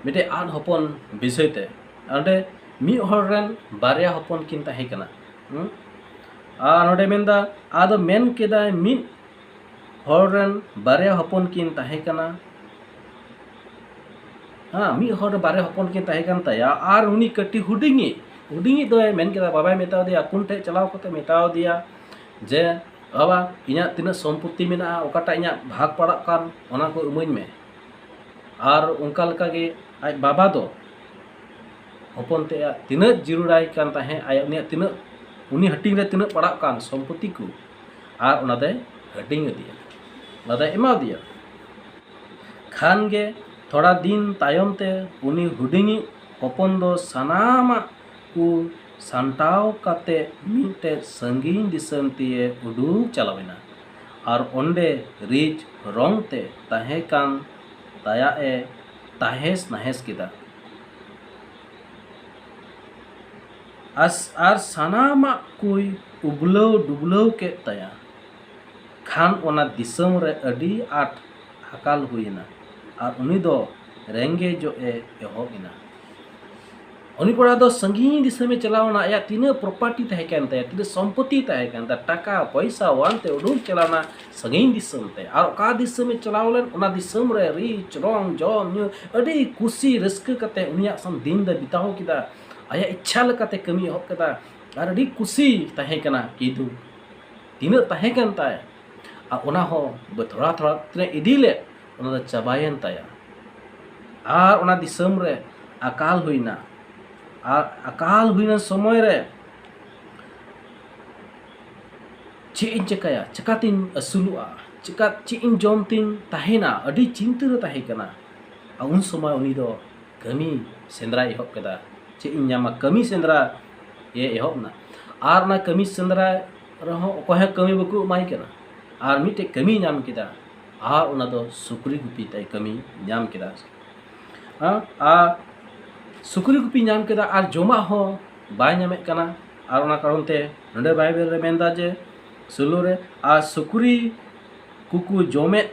ᱢᱤᱫᱴᱮᱡ ᱟᱫ ᱦᱚᱯᱚᱱ ᱵᱤᱥᱚᱭ ᱛᱮ᱾ ᱚᱸᱰᱮ ᱢᱤᱫ ᱦᱚᱲ ᱨᱮᱱ ᱵᱟᱨᱭᱟ ᱦᱚᱯᱚᱱ ᱠᱤᱱ ᱛᱟᱦᱮᱸ ᱠᱟᱱᱟ᱾ ᱦᱩᱸ? ᱟᱨ ᱱᱚᱰᱮ ᱢᱮᱱᱫᱟ, ᱟᱫᱚ ᱢᱮᱱ ᱠᱮᱫᱟᱭ, ᱢᱤᱫ ᱦᱚᱲ ᱨᱮᱱ ᱵᱟᱨᱭᱟ ᱦᱚᱯᱚᱱ ᱠᱤᱱ ᱛᱟᱦᱮᱸ ᱠᱟᱱᱟ᱾ ᱦᱮᱸ, ᱢᱤᱫ ᱦᱚᱲ ᱨᱮ ᱵᱟᱨᱭᱟ ᱦᱚᱯᱚᱱ ᱠᱤᱱ ᱛᱟᱦᱮᱸ ᱠᱟᱱ ᱛᱟᱭᱟ᱾ ᱟᱨ ᱩᱱᱤ ᱠᱟᱹᱴᱤᱡ ᱦᱩᱰᱤᱧᱤᱡ, ᱦᱩᱰᱤᱧᱤᱡ ᱫᱚᱭ ᱢᱮᱱ ᱠᱮᱫᱟ, ᱵᱟᱵᱟᱭ ᱢᱮᱛᱟ ᱫᱮᱭᱟ, ᱠᱩᱱ ᱴᱷᱮᱡ ᱪᱟᱞᱟᱣ ᱠᱟᱛᱮ ᱢᱮᱛᱟ ᱫᱮᱭᱟ ᱡᱮ, "ᱵᱟᱵᱟ, ᱤᱧᱟᱹᱜ ᱛᱤᱱᱟᱹᱜ ᱥᱚᱢᱯᱚᱛᱛᱤ ᱢᱮᱱᱟᱜᱼᱟ, ᱚᱠᱟᱴᱟᱜ ᱤᱧᱟᱹᱜ ᱵᱷᱟᱜᱽ ᱯᱟᱲᱟᱜ ᱠᱟᱱ, ᱚᱱᱟ ᱠᱚ ᱤᱢᱟᱹᱧ ᱢᱮ᱾" ᱟᱨ ᱚᱱᱠᱟ ᱞᱮᱠᱟᱜᱮ ᱟᱡ ᱵᱟᱵᱟ ᱫᱚ ᱦᱚᱯᱚᱱ ᱛᱮᱫ ᱛᱤᱱᱟᱹᱜ ᱡᱟᱹᱨᱩᱲᱟᱭ ᱠᱟᱱ ᱛᱟᱦᱮᱸᱫ, ᱟᱭᱟᱜ ᱩᱱᱤᱭᱟᱜ ᱛᱤᱱᱟᱹᱜ, ᱩᱱᱤ ᱦᱟᱹᱴᱤᱧ ᱨᱮ ᱛᱤᱱᱟᱹᱜ ᱯᱟᱲᱟᱜ ᱠᱟᱱ ᱥᱚᱢᱯᱚᱛᱤ ᱠᱚ, ᱟᱨ ᱚᱱᱟ ᱫᱚᱭ ᱦᱟᱹᱴᱤᱧ ᱟᱫᱮᱭᱟ, ᱚᱱᱟ ᱫᱚᱭ ᱮᱢᱟ ᱫᱮᱭᱟ᱾ ᱠᱷᱟᱱ ᱜᱮ ᱛᱷᱚᱲᱟ ᱫᱤᱱ ᱛᱟᱭᱚᱢ ᱛᱮ ᱩᱱᱤ ᱦᱩᱰᱤᱧᱤᱡ ᱦᱚᱯᱚᱱ ᱫᱚ ᱥᱟᱱᱟᱢᱟᱜ ᱠᱚ ᱥᱟᱢᱴᱟᱣ ᱠᱟᱛᱮ ᱢᱤᱫᱴᱮᱡ ᱥᱟᱺᱜᱤᱧ ᱫᱤᱥᱚᱢ ᱛᱮᱭᱮ ᱩᱰᱩᱠ ᱪᱟᱞᱟᱣ ᱮᱱᱟ᱾ ᱟᱨ ᱚᱸᱰᱮ ᱨᱤᱪ ᱨᱚᱝ ᱛᱮ ᱛᱟᱦᱮᱸ ᱠᱟᱱ ᱛᱟᱭᱟᱜ ᱮ ᱛᱟᱦᱮᱸᱥ ᱱᱟᱦᱮᱸᱥ ᱠᱮᱫᱟ᱾ ᱟᱥ-, ᱟᱨ ᱥᱟᱱᱟᱢᱟᱜ ᱠᱚᱭ ᱩᱵᱞᱟᱹᱣ ᱰᱩᱵᱞᱟᱹᱣ ᱠᱮᱫ ᱛᱟᱭᱟ᱾ ᱠᱷᱟᱱ ᱚᱱᱟ ᱫᱤᱥᱚᱢ ᱨᱮ ᱟᱹᱰᱤ ᱟᱸᱴ ᱟᱠᱟᱞ ᱦᱩᱭᱮᱱᱟ, ᱟᱨ ᱩᱱᱤ ᱫᱚ ᱨᱮᱸᱜᱮᱡᱚᱜ ᱮ ᱮᱦᱚᱵ ᱮᱱᱟ᱾ ᱩᱱᱤ ᱠᱚᱲᱟ ᱫᱚ ᱥᱟᱺᱜᱤᱧ ᱫᱤᱥᱚᱢᱮ ᱪᱟᱞᱟᱣ ᱮᱱᱟ, ᱟᱭᱟᱜ ᱛᱤᱱᱟᱹᱜ ᱯᱨᱚᱯᱟᱨᱴᱤ ᱛᱟᱦᱮᱸ ᱠᱟᱱ ᱛᱟᱭᱟ, ᱛᱤᱱᱟᱹᱜ ᱥᱚᱢᱯᱚᱛᱤ ᱛᱟᱦᱮᱸ ᱠᱟᱱ ᱛᱟᱭᱟ, ᱴᱟᱠᱟ ᱯᱚᱭᱥᱟ ᱟᱱᱛᱮ ᱩᱰᱩᱠ ᱪᱟᱞᱟᱣ ᱮᱱᱟ ᱥᱟᱺᱜᱤᱧ ᱫᱤᱥᱚᱢ ᱛᱮ᱾ ᱟᱨ ᱚᱠᱟ ᱫᱤᱥᱚᱢᱮ ᱪᱟᱞᱟᱣ ᱞᱮᱱ, ᱚᱱᱟ ᱫᱤᱥᱚᱢ ᱨᱮ ᱨᱤᱪ ᱨᱚᱝ, ᱡᱚᱢ ᱧᱩ, ᱟᱹᱰᱤ ᱠᱩᱥᱤ ᱨᱟᱹᱥᱠᱟᱹ ᱠᱟᱛᱮ ᱩᱱᱤᱭᱟᱜ ᱥᱟᱶ ᱫᱤᱱ ᱫᱚᱭ ᱵᱤᱛᱟᱣ ᱠᱮᱫᱟ᱾ ᱟᱭᱟᱜ ᱤᱪᱪᱷᱟ ᱞᱮᱠᱟᱛᱮ ᱠᱟᱹᱢᱤ ᱮᱦᱚᱵ ᱠᱮᱫᱟ, ᱟᱨ ᱟᱹᱰᱤ ᱠᱩᱥᱤ ᱛᱟᱦᱮᱸ ᱠᱟᱱᱟ᱾ ᱠᱤᱱᱛᱩ ᱛᱤᱱᱟᱹᱜ ᱛᱟᱦᱮᱸ ᱠᱟᱱ ᱛᱟᱭ, ᱟᱨ ᱚᱱᱟ ᱦᱚᱸ ᱵᱚ-, ᱛᱷᱚᱲᱟ ᱛᱷᱚᱲᱟ ᱛᱤᱱᱟᱹᱜ ᱤᱫᱤ ᱞᱮᱫ, ᱚᱱᱟ ᱫᱚ ᱪᱟᱵᱟᱭᱮᱱ ᱛᱟᱭᱟ᱾ ᱟᱨ ᱚᱱᱟ ᱫᱤᱥᱚᱢ ᱨᱮ ᱟᱠᱟᱞ ᱦᱩᱭᱱᱟ᱾ ᱟᱨ ᱟᱠᱟᱞ ᱦᱩᱭᱱᱟ ᱥᱚᱢᱚᱭ ᱨᱮ ᱪᱮᱫ ᱤᱧ ᱪᱮᱠᱟᱭᱟ, ᱪᱮᱠᱟᱛᱤᱧ ᱟᱹᱥᱩᱞᱚᱜᱼᱟ, ᱪᱮᱠᱟ, ᱪᱮᱫ ᱤᱧ ᱡᱚᱢ ᱛᱤᱧ ᱛᱟᱦᱮᱱᱟ, ᱟᱹᱰᱤ ᱪᱤᱱᱛᱟᱹ ᱨᱮ ᱛᱟᱦᱮᱸ ᱠᱟᱱᱟ᱾ ᱟᱨ ᱩᱱ ᱥᱚᱢᱚᱭ ᱩᱱᱤ ᱫᱚ ᱠᱟᱹᱢᱤ ᱥᱮᱸᱫᱽᱨᱟᱭ ᱮᱦᱚᱵ ᱠᱮᱫᱟ᱾ ᱪᱮᱫ ᱤᱧ ᱧᱟᱢᱟ, ᱠᱟᱹᱢᱤ ᱥᱮᱸᱫᱽᱨᱟ ᱮ ᱮᱦᱚᱵ ᱮᱱᱟ᱾ ᱟᱨ ᱚᱱᱟ ᱠᱟᱹᱢᱤ ᱥᱮᱸᱫᱽᱨᱟ ᱨᱮᱦᱚᱸ ᱚᱠᱚᱭ ᱦᱚᱸ ᱠᱟᱹᱢᱤ ᱵᱟᱠᱚ ᱮᱢᱟᱭ ᱠᱟᱱᱟ᱾ ᱟᱨ ᱢᱤᱫᱴᱮᱡ ᱠᱟᱹᱢᱤᱭ ᱧᱟᱢ ᱠᱮᱫᱟ, ᱟᱨ ᱚᱱᱟ ᱫᱚ ᱥᱩᱠᱨᱤ ᱜᱩᱯᱤ ᱛᱟᱭ ᱠᱟᱹᱢᱤ ᱧᱟᱢ ᱠᱮᱫᱟ᱾ ᱦᱮᱸ, ᱟᱨ ᱥᱩᱠᱨᱤ ᱜᱩᱯᱤ ᱧᱟᱢ ᱠᱮᱫᱟ, ᱟᱨ ᱡᱚᱢᱟᱜ ᱦᱚᱸ ᱵᱟᱭ ᱧᱟᱢᱮᱫ ᱠᱟᱱᱟ᱾ ᱟᱨ ᱚᱱᱟ ᱠᱟᱨᱚᱱ ᱛᱮ ᱱᱚᱰᱮ ᱵᱟᱭᱵᱮᱞ ᱨᱮ ᱢᱮᱱᱫᱟ ᱡᱮ ᱥᱳᱞᱳ ᱨᱮ, ᱟᱨ ᱥᱩᱠᱨᱤ ᱠᱚᱠᱚ ᱡᱚᱢᱮᱫ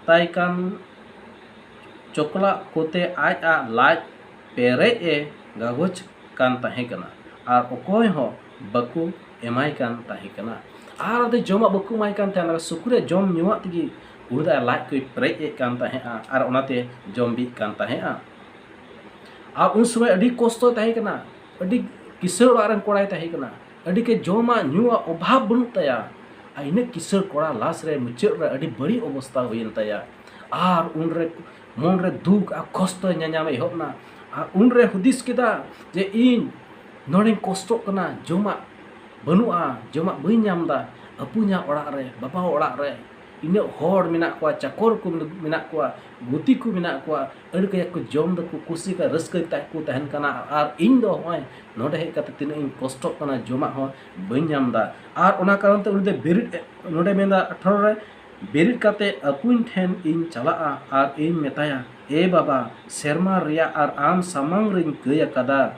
ᱛᱟᱭ ᱠᱟᱱ ᱪᱚᱠᱞᱟᱜ ᱠᱚᱛᱮ ᱟᱡᱟᱜ ᱞᱟᱡ ᱯᱮᱨᱮᱡ ᱮ ᱜᱟᱜᱚᱡ ᱠᱟᱱ ᱛᱟᱦᱮᱸ ᱠᱟᱱᱟ, ᱟᱨ ᱚᱠᱚᱭ ᱦᱚᱸ ᱵᱟᱠᱚ ᱮᱢᱟᱭ ᱠᱟᱱ ᱛᱟᱦᱮᱸ ᱠᱟᱱᱟ᱾ ᱟᱨ ᱚᱸᱰᱮ ᱡᱚᱢᱟᱜ ᱵᱟᱠᱚ ᱮᱢᱟᱭ ᱠᱟᱱ ᱛᱟᱦᱮᱸ, ᱚᱱᱟ ᱥᱩᱠᱨᱤ ᱡᱚᱢ ᱧᱩᱣᱟᱜ ᱛᱮᱜᱮ ᱩᱱᱤ ᱫᱚ ᱟᱡ ᱞᱟᱡ ᱠᱚᱭ ᱯᱮᱨᱮᱡ ᱮᱫ ᱠᱟᱱ ᱛᱟᱦᱮᱸᱫᱼᱟ, ᱟᱨ ᱚᱱᱟᱛᱮ ᱡᱚᱢ ᱵᱤᱜ ᱠᱟᱱ ᱛᱟᱦᱮᱸᱫᱼᱟ᱾ ᱟᱨ ᱩᱱ ᱥᱚᱢᱚᱭ ᱟᱹᱰᱤ ᱠᱚᱥᱴᱚᱭ ᱛᱟᱦᱮᱸ ᱠᱟᱱᱟ, ᱟᱹᱰᱤ ᱠᱤᱥᱟᱹᱬ ᱚᱲᱟᱜ ᱨᱮᱱ ᱠᱚᱲᱟᱭ ᱛᱟᱦᱮᱸ ᱠᱟᱱᱟ, ᱟᱹᱰᱤ ᱜᱮ ᱡᱚᱢᱟᱜ ᱧᱩᱣᱟᱜ ᱚᱵᱷᱟᱵᱽ ᱵᱟᱹᱱᱩᱜ ᱛᱟᱭᱟ᱾ ᱟᱨ ᱤᱱᱟᱹᱜ ᱠᱤᱥᱟᱹᱬ ᱠᱚᱲᱟ ᱞᱟᱥ ᱨᱮ ᱢᱩᱪᱟᱹᱫ ᱨᱮ ᱟᱹᱰᱤ ᱵᱟᱹᱲᱤᱡ ᱚᱵᱚᱥᱛᱟ ᱦᱩᱭᱮᱱ ᱛᱟᱭᱟ᱾ ᱟᱨ ᱩᱱᱨᱮ ᱢᱚᱱᱨᱮ ᱫᱩᱠ ᱟᱨ ᱠᱚᱥᱴᱚᱭ ᱧᱟᱧᱟᱢ ᱮᱦᱚᱵ ᱮᱱᱟ᱾ ᱟᱨ ᱩᱱᱨᱮ ᱦᱩᱫᱤᱥ ᱠᱮᱫᱟ ᱡᱮ ᱤᱧ ᱱᱚᱰᱮᱧ ᱠᱚᱥᱴᱚᱜ ᱠᱟᱱᱟ, ᱡᱚᱢᱟᱜ ᱵᱟᱹᱱᱩᱜᱼᱟ, ᱡᱚᱢᱟᱜ ᱵᱟᱹᱧ ᱧᱟᱢ ᱮᱫᱟ, ᱟᱹᱯᱩᱧᱟ ᱚᱲᱟᱜ ᱨᱮ, ᱵᱟᱵᱟ ᱚᱲᱟᱜ ᱨᱮ ᱤᱱᱟᱹᱜ ᱦᱚᱲ ᱢᱮᱱᱟᱜ ᱠᱚᱣᱟ, ᱪᱟᱠᱚᱨ ᱠᱚ ᱢᱮᱱᱟᱜ ᱠᱚᱣᱟ, ᱜᱩᱛᱤ ᱠᱚ ᱢᱮᱱᱟᱜ ᱠᱚᱣᱟ, ᱟᱹᱰᱤ ᱠᱟᱡᱟᱠ ᱠᱚ ᱡᱚᱢ ᱫᱟᱠᱚ, ᱠᱩᱥᱤ ᱠᱟ ᱨᱟᱹᱥᱠᱟᱹ ᱛᱮ ᱠᱚ ᱛᱟᱦᱮᱱ ᱠᱟᱱᱟ᱾ ᱟᱨ ᱤᱧ ᱫᱚ ᱱᱚᱜᱼᱚᱭ ᱱᱚᱰᱮ ᱦᱮᱡ ᱠᱟᱛᱮ ᱛᱤᱱᱟᱹᱜ ᱤᱧ ᱠᱚᱥᱴᱚᱜ ᱠᱟᱱᱟ, ᱡᱚᱢᱟᱜ ᱦᱚᱸ ᱵᱟᱹᱧ ᱧᱟᱢ ᱮᱫᱟ᱾ ᱟᱨ ᱚᱱᱟ ᱠᱟᱨᱚᱱ ᱛᱮ ᱩᱱᱤ ᱫᱚ ᱵᱮᱨᱮᱫ, ᱱᱚᱰᱮ ᱢᱮᱱᱫᱟ ᱟᱴᱷᱟᱨᱚ ᱨᱮ, ᱵᱮᱨᱮᱫ ᱠᱟᱛᱮ ᱟᱹᱯᱩᱧ ᱴᱷᱮᱱ ᱤᱧ ᱪᱟᱞᱟᱜᱼᱟ ᱟᱨ ᱤᱧ ᱢᱮᱛᱟᱭᱟ, ᱮ ᱵᱟᱵᱟ, ᱥᱮᱨᱢᱟ ᱨᱮᱭᱟᱜ ᱟᱨ ᱟᱢ ᱥᱟᱢᱟᱝ ᱨᱤᱧ ᱠᱟᱹᱭ ᱟᱠᱟᱫᱟ,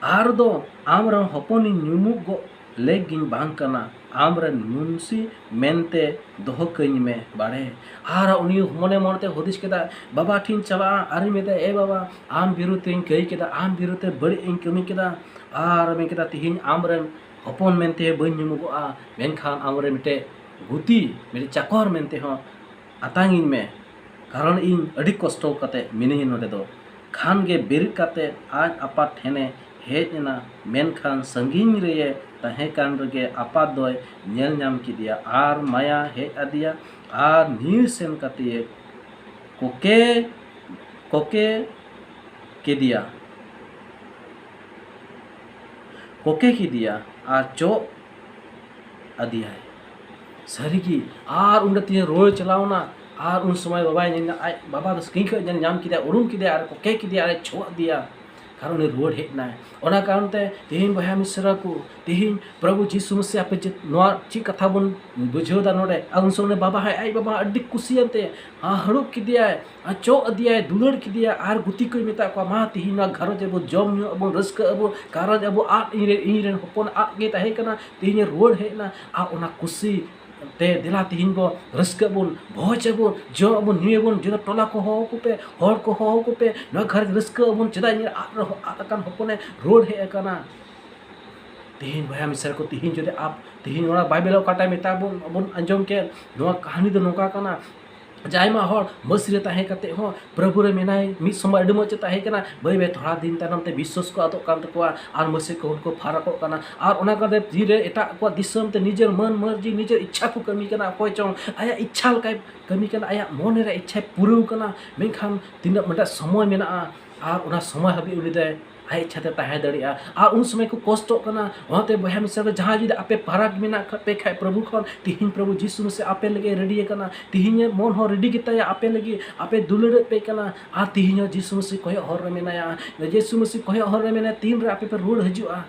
ᱟᱨ ᱫᱚ ᱟᱢᱨᱮᱱ ᱦᱚᱯᱚᱱᱤᱧ ᱧᱩᱢᱩᱜ ᱜᱚᱜ ᱞᱮᱠ ᱜᱤᱧ ᱵᱟᱝ ᱠᱟᱱᱟ, ᱟᱢᱨᱮᱱ ᱢᱩᱱᱥᱤ ᱢᱮᱱᱛᱮ ᱫᱚᱦᱚ ᱠᱟᱹᱧ ᱢᱮ ᱵᱟᱲᱮ᱾ ᱟᱨ ᱩᱱᱤ ᱢᱚᱱᱮ ᱢᱚᱱᱮᱛᱮ ᱦᱩᱫᱤᱥ ᱠᱮᱫᱟ, ᱵᱟᱵᱟ ᱴᱷᱮᱱ ᱪᱟᱞᱟᱜᱼᱟ ᱟᱨᱤᱧ ᱢᱮᱛᱟᱭᱟ, ᱮ ᱵᱟᱵᱟ, ᱟᱢ ᱵᱤᱨᱩᱫᱷ ᱨᱮᱧ ᱠᱟᱹᱭ ᱠᱮᱫᱟ, ᱟᱢ ᱵᱤᱨᱩᱫᱷ ᱨᱮ ᱵᱟᱹᱲᱤᱡ ᱤᱧ ᱠᱟᱹᱢᱤ ᱠᱮᱫᱟ, ᱟᱨ ᱢᱮᱱ ᱠᱮᱫᱟ, ᱛᱤᱦᱤᱧ ᱟᱢᱨᱮᱱ ᱦᱚᱯᱚᱱ ᱢᱮᱱᱛᱮ ᱵᱟᱹᱧ ᱧᱩᱢᱩᱜᱚᱜᱼᱟ, ᱢᱮᱱᱠᱷᱟᱱ ᱟᱢᱨᱮᱱ ᱢᱤᱫᱴᱮᱡ ᱜᱩᱛᱤ, ᱢᱤᱫᱴᱮᱡ ᱪᱟᱠᱚᱨ ᱢᱮᱱᱛᱮ ᱦᱚᱸ ᱟᱛᱟᱝᱤᱧ ᱢᱮ, ᱠᱟᱨᱚᱱ ᱤᱧ ᱟᱹᱰᱤ ᱠᱚᱥᱴᱚ ᱠᱟᱛᱮ ᱢᱤᱱᱟᱹᱧᱟ ᱱᱚᱰᱮ ᱫᱚ᱾ ᱠᱷᱟᱱ ᱜᱮ ᱵᱮᱨᱮᱫ ᱠᱟᱛᱮ ᱟᱡ ᱟᱯᱟᱛ ᱴᱷᱮᱱᱮ ᱦᱮᱡ ᱮᱱᱟ, ᱢᱮᱱᱠᱷᱟᱱ ᱥᱟᱺᱜᱤᱧ ᱨᱮᱭᱮ ᱛᱟᱦᱮᱸ ᱠᱟᱱ ᱨᱮᱜᱮ ᱟᱯᱟᱛ ᱫᱚᱭ ᱧᱮᱞ ᱧᱟᱢ ᱠᱮᱫᱮᱭᱟ ᱟᱨ ᱢᱟᱭᱟ ᱦᱮᱡ ᱟᱫᱮᱭᱟ ᱟᱨ ᱧᱤᱨ ᱥᱮᱱ ᱠᱟᱛᱮ ᱠᱚᱠᱮ, ᱠᱚᱠᱮ ᱠᱮᱫᱮᱭᱟ, ᱠᱚᱠᱮ ᱠᱮᱫᱮᱭᱟ ᱟᱨ ᱪᱚᱜ ᱟᱫᱮᱭᱟᱭ᱾ ᱥᱟᱹᱨᱤᱜᱮ, ᱟᱨ ᱚᱸᱰᱮ ᱛᱤᱧ ᱨᱩᱣᱟᱹᱲ ᱪᱟᱞᱟᱣᱱᱟ᱾ ᱟᱨ ᱩᱱ ᱥᱚᱢᱚᱭ ᱵᱟᱵᱟᱭ ᱧᱮᱞ ᱧᱟᱢ, ᱟᱡ ᱵᱟᱵᱟ ᱫᱚ ᱥᱟᱺᱜᱤᱧ ᱠᱷᱚᱱ ᱧᱮᱞ ᱧᱟᱢ ᱠᱮᱫᱮᱭᱟ, ᱩᱨᱩᱢ ᱠᱮᱫᱮᱭᱟ, ᱟᱨ ᱠᱚᱠᱮ ᱠᱮᱫᱮᱭᱟ, ᱟᱨ ᱮ ᱪᱷᱚᱜ ᱟᱫᱮᱭᱟ᱾ ᱠᱟᱨᱚᱱ ᱩᱱᱤ ᱨᱩᱣᱟᱹᱲ ᱦᱮᱡ ᱮᱱᱟᱭ᱾ ᱚᱱᱟ ᱠᱟᱨᱚᱱ ᱛᱮ ᱛᱮᱦᱮᱧ ᱵᱚᱭᱦᱟ ᱢᱤᱥᱨᱟ ᱠᱚ, ᱛᱮᱦᱮᱧ ᱯᱨᱚᱵᱷᱩ ᱡᱤᱥᱩ ᱢᱟᱥᱤ ᱟᱯᱮ ᱡᱮ ᱱᱚᱣᱟ ᱪᱮᱫ ᱠᱟᱛᱷᱟ ᱵᱚᱱ ᱵᱩᱡᱷᱟᱹᱣ ᱮᱫᱟ ᱱᱚᱰᱮ? ᱟᱨ ᱩᱱ ᱥᱚᱢᱚᱭ ᱵᱟᱵᱟ ᱦᱚᱸ, ᱟᱡ ᱵᱟᱵᱟ ᱦᱚᱸ ᱟᱹᱰᱤ ᱠᱩᱥᱤᱭᱮᱱ ᱛᱮ ᱦᱟᱹᱲᱩᱵ ᱠᱮᱫᱮᱭᱟᱭ, ᱟᱨ ᱪᱚᱜ ᱟᱫᱮᱭᱟᱭ, ᱫᱩᱞᱟᱹᱲ ᱠᱮᱫᱮᱭᱟᱭ, ᱟᱨ ᱜᱩᱛᱤ ᱠᱚᱭ ᱢᱮᱛᱟᱫ ᱠᱚᱣᱟ, "ᱢᱟ, ᱛᱮᱦᱮᱧ ᱱᱚᱣᱟ ᱜᱷᱟᱨᱚᱸᱡᱽ ᱟᱵᱚ ᱡᱚᱢ ᱧᱩ ᱟᱵᱚᱱ, ᱨᱟᱹᱥᱠᱟᱹᱜ ᱟᱵᱚᱱ, ᱠᱟᱨᱚᱱ ᱟᱵᱚ ᱟᱫ, ᱤᱧ ᱨᱮᱱ, ᱤᱧ ᱨᱮᱱ ᱦᱚᱯᱚᱱ ᱟᱫ ᱜᱮ ᱛᱟᱦᱮᱸ ᱠᱟᱱᱟ, ᱛᱮᱦᱮᱧ ᱮ ᱨᱩᱣᱟᱹᱲ ᱦᱮᱡ ᱮᱱᱟ, ᱟᱨ ᱚᱱᱟ ᱠᱩᱥᱤ ᱛᱮ ᱫᱮᱞᱟ ᱛᱮᱦᱮᱧ ᱵᱚ ᱨᱟᱹᱥᱠᱟᱹᱜ ᱟᱵᱚᱱ, ᱵᱷᱚᱡᱽ ᱟᱵᱚᱱ, ᱡᱚᱢ ᱟᱵᱚᱱ, ᱧᱩᱭ ᱟᱵᱚᱱ, ᱡᱚᱛᱚ ᱴᱚᱞᱟ ᱠᱚ ᱦᱚᱦᱚ ᱟᱠᱚ ᱯᱮ, ᱦᱚᱲ ᱠᱚ ᱦᱚᱦᱚ ᱟᱠᱚ ᱯᱮ, ᱱᱚᱣᱟ ᱜᱷᱟᱨᱚᱸᱡᱽ ᱨᱟᱹᱥᱠᱟᱹ ᱟᱵᱚᱱ, ᱪᱮᱫᱟᱜ ᱤᱧ ᱨᱮᱱ ᱟᱫ, ᱟᱫ ᱟᱠᱟᱱ ᱦᱚᱯᱚᱱᱮ ᱨᱩᱣᱟᱹᱲ ᱦᱮᱡ ᱟᱠᱟᱱᱟ᱾" ᱛᱮᱦᱮᱧ ᱵᱚᱭᱦᱟ ᱢᱤᱥᱨᱟ ᱠᱚ, ᱛᱮᱦᱮᱧ ᱡᱩᱫᱤ ᱟᱯ-, ᱛᱮᱦᱮᱧ ᱚᱱᱟ ᱵᱟᱭᱵᱮᱞ ᱚᱠᱟᱴᱟᱭ ᱢᱮᱛᱟ ᱵᱚᱱ, ᱵᱚᱱ ᱟᱸᱡᱚᱢ ᱠᱮᱫ, ᱱᱚᱣᱟ ᱠᱟᱹᱦᱱᱤ ᱫᱚ ᱱᱚᱝᱠᱟ ᱠᱟᱱᱟ ᱡᱮ ᱟᱭᱢᱟ ᱦᱚᱲ ᱢᱟᱹᱥᱤ ᱨᱮ ᱛᱟᱦᱮᱸ ᱠᱟᱛᱮ ᱦᱚᱸ ᱯᱨᱚᱵᱷᱩ ᱨᱮ ᱢᱮᱱᱟᱭ, ᱢᱤᱫ ᱥᱚᱢᱚᱭ ᱟᱹᱰᱤ ᱢᱚᱡᱽ ᱮ ᱛᱟᱦᱮᱸ ᱠᱟᱱᱟ, ᱵᱟᱹᱭ ᱵᱟᱹᱭ ᱛᱷᱚᱲᱟ ᱫᱤᱱ ᱛᱟᱭᱱᱚᱢ ᱛᱮ ᱵᱤᱥᱥᱟᱹᱥ ᱠᱚ ᱟᱫᱚᱜ ᱠᱟᱱ ᱛᱟᱠᱚᱣᱟ ᱟᱨ ᱢᱟᱹᱥᱤ ᱠᱚᱦᱚᱸ ᱠᱚ ᱯᱷᱟᱨᱟᱠᱚᱜ ᱠᱟᱱᱟ᱾ ᱟᱨ ᱚᱱᱟ ᱠᱟᱛᱮ ᱛᱤᱨᱮ ᱮᱴᱟᱜ ᱠᱚᱣᱟᱜ ᱫᱤᱥᱚᱢ ᱛᱮ ᱱᱤᱡᱮᱨ ᱢᱟᱹᱱ ᱢᱟᱹᱨᱡᱤ, ᱱᱤᱡᱮᱨ ᱤᱪᱪᱷᱟ ᱠᱚ ᱠᱟᱹᱢᱤ ᱠᱟᱱᱟ, ᱚᱠᱚᱭ ᱪᱚᱝ ᱟᱭᱟᱜ ᱤᱪᱪᱷᱟ ᱞᱮᱠᱟᱭ ᱠᱟᱹᱢᱤ ᱠᱟᱱᱟ, ᱟᱭᱟᱜ ᱢᱚᱱᱮ ᱨᱮ ᱤᱪᱪᱷᱟᱭ ᱯᱩᱨᱟᱹᱣ ᱠᱟᱱᱟ, ᱢᱮᱱᱠᱷᱟᱱ ᱛᱤᱱᱟᱹᱜ ᱢᱤᱫᱴᱟᱝ ᱥᱚᱢᱚᱭ ᱢᱮᱱᱟᱜᱼᱟ ᱟᱨ ᱚᱱᱟ ᱥᱚᱢᱚᱭ ᱦᱟᱹᱵᱤᱡ ᱩᱱᱤ ᱫᱚᱭ ᱟᱡ ᱤᱪᱪᱷᱟ ᱛᱮ ᱛᱟᱦᱮᱸ ᱫᱟᱲᱮᱭᱟᱜᱼᱟ᱾ ᱟᱨ ᱩᱱ ᱥᱚᱢᱚᱭ ᱠᱚ ᱠᱚᱥᱴᱚᱜ ᱠᱟᱱᱟ᱾ ᱚᱱᱟᱛᱮ ᱵᱚᱭᱦᱟ ᱢᱤᱥᱨᱟ ᱠᱚ, ᱡᱟᱦᱟᱸᱭ ᱡᱩᱫᱤ ᱟᱯᱮ ᱯᱷᱟᱨᱟᱠ ᱢᱮᱱᱟᱜ ᱠᱷᱟᱡ ᱯᱮ ᱠᱷᱟᱡ ᱯᱨᱚᱵᱷᱩ ᱠᱷᱚᱱ, ᱛᱤᱦᱤᱧ ᱯᱨᱚᱵᱷᱩ ᱡᱤᱥᱩ ᱢᱟᱥᱤ ᱟᱯᱮ ᱞᱟᱹᱜᱤᱫ ᱨᱮᱰᱤ ᱟᱠᱟᱱᱟ᱾ ᱛᱤᱦᱤᱧ ᱢᱚᱱ ᱦᱚᱸ ᱨᱮᱰᱤ ᱜᱮᱛᱟᱭᱟ ᱟᱯᱮ ᱞᱟᱹᱜᱤᱫ, ᱟᱯᱮ ᱫᱩᱞᱟᱹᱲᱮᱫ ᱯᱮ ᱠᱟᱱᱟ᱾ ᱟᱨ ᱛᱤᱦᱤᱧ ᱦᱚᱸ ᱡᱤᱥᱩ ᱢᱟᱥᱤ ᱠᱚᱭᱚᱜ ᱦᱚᱨ ᱨᱮ ᱢᱮᱱᱟᱭᱟ᱾ ᱡᱤᱥᱩ ᱢᱟᱥᱤ ᱠᱚᱭᱚᱜ ᱦᱚᱨ ᱨᱮ ᱢᱮᱱᱟᱭᱟ, ᱛᱤᱱ ᱨᱮ ᱟᱯᱮ ᱯᱮ ᱨᱩᱣᱟᱹᱲ ᱦᱤᱡᱩᱜᱼᱟ